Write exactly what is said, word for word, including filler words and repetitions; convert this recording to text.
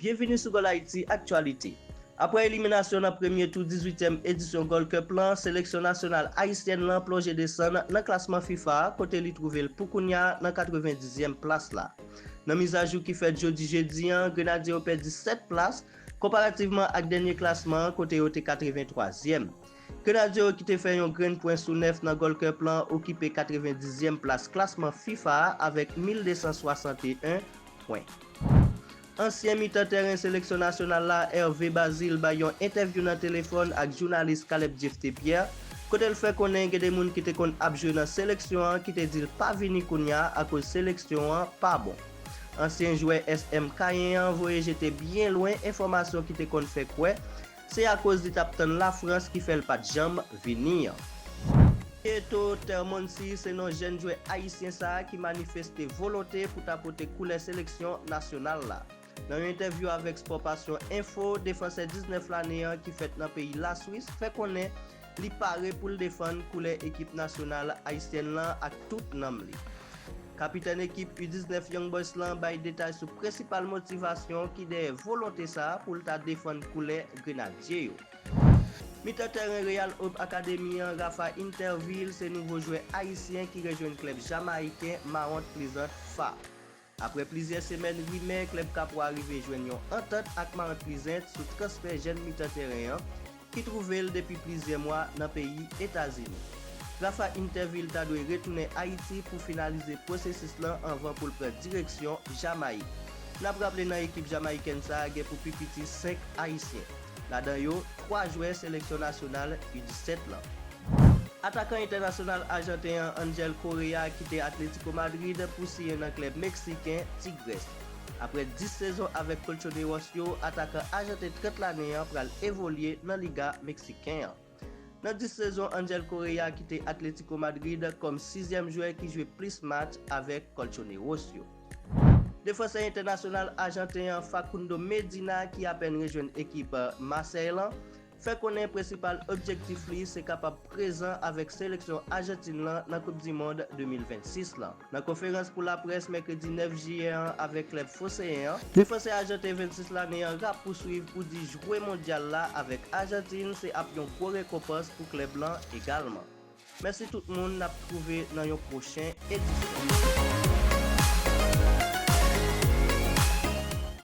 Byenvini sou Goal Haiti Actualité. Apre eliminasyon nan premye tou dizuityèm edisyon Gold Cup lan, seleksyon nasyonal ayisyèn lan plonje desann nan klasman fifa a, kote li twouve l pou kounye a nan katrevendizyèm plas la. Nan mizajou ki fèt jodi jedi an, Grenadye yo pèdi sèt plas, konparativman ak dènye klasman an, kote yo te katrevenntwazyèm. Grenadye yo ki te fè yon grenn pwen sou nèf nan Gold Cup lan okipe katrevendizyèm plas klasman fifa a avèk mil de san swasanteyen pwen. Ansyen mitan tèren seleksyon nasyonal la, Hervé Bazile, bay yon entèvyou nan telefòn ak jounalis Caleb Jephté Pierre, kote l fè konnen gen de moun ki te konn ap jwe nan seleksyon an ki te di l pa vini kounye a akoz seleksyon an pa bon. Ansyen jwè S M Kayen an voye jete byen lwen enfòmasyon ki te konn fè kwè se akoz li t ap tann Lafrans ki fè l pa t janm vini an. Eto Termoncy se non jèn jwè ayisyen sa a ki manifeste volonte pou ta pote koulè seleksyon nasyonal la. Nan yon entèvyou avèk Sport Passion Info, defansè diznèf lane an ki fèt nan peyi Laswis fè konnen li pare pou l defann koulè ekip nasyonal ayisyèn lan ak tout nanm li. Kapitèn ekip U diznèf Young Boys lan bay detay sou prensipal motivasyon ki dèyè volonte sa a pou l ta defann koulè Grenadye yo. Mitan tèren Real Hope Academy an, Rafa Interville se nouvo jwè ayisyen ki rejwenn klèb jamayiken Mount Pleasant F A. Apre plizyè semèn rimè, klèb Kapwa rive jwenn yon antant ak Mount Pleasant sou transfè jèn mitan tèren an, ki twouve l depi plizyè mwa nan peyi Etazini. Rafa Interville ta dwe retounen Ayiti pou finalize pwosesis lan anvan pou l pran direksyon Jamayik. N ap raple nan ekip jamayikèn sa a gen pou pi piti senk Ayisyen, ladan yo twa jwè seleksyon nasyonal U disèt lan. Atakan entènasyonal ajanten an Angel Correa kite Atlético Madrid pou siyen nan klèb meksiken Tigres. Apre dis sezon avèk Colchoneros yo, atakan ajanten trant lane an pral evolye nan Liga meksiken an. Nan dis sezon, Angel Correa kite Atlético Madrid kòm sizyèm jwè ki jwe plis match avèk Colchoneros yo. Defansè entènasyonal ajanten an Facundo Medina, ki apèn rejwenn ekip Marseille lan, fè konnen prensipal objektif li se kapab prezan avèk seleksyon Ajantin lan nan Koup di Mond de mil vennsis lan. Nan konferans pou laprès mèkredi nèf jiyè an avèk klèb foseyen an, defansè ajanten vennsis lane an rapouswiv pou di jwe mondyal la avèk Ajantin se ap yon gwo rekonpans pou klèb lan egalman. Mèsi tout moun, n ap twouve nan yon pwochen edisyon.